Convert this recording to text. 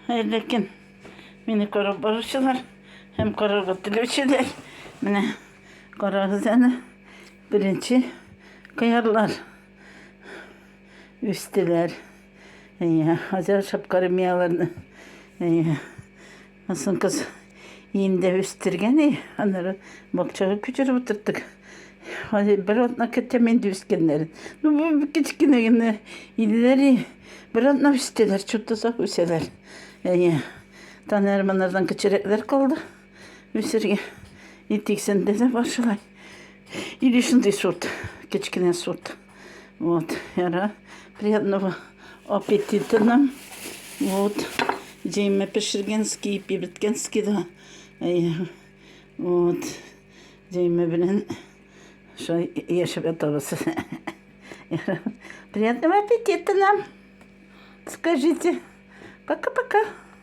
Хәерле көн. Мине карап баручылар һәм карарга теләүчеләр. Менә карагыз әнә. Беренче кыярлар үстеләр. Әйе, хәзер ашап карыйм мин аларны. Әйе. Асын кыз инде үстергән, аннары бакчага күчереп утырттык. Хәзер бер атна көтәм инде үскәннәрен. Ну, бу кечкенә генә иделәр, бер атна үстеләр, чут озак үсәләр. Әйе. Танер монардан кечерәкләр калды үсергә. И тиксәндә дә бар шулай. Или шундый сорт, кечкенә сорт. Вот, яра. Приятного аппетита нам. Вот. Җәймә пешергәнский, пибеткәнский да. Әйе. Вот. Җәймә белән шулай яшәп ятабыз. Приятного аппетита нам. Скажите. Пока-пока.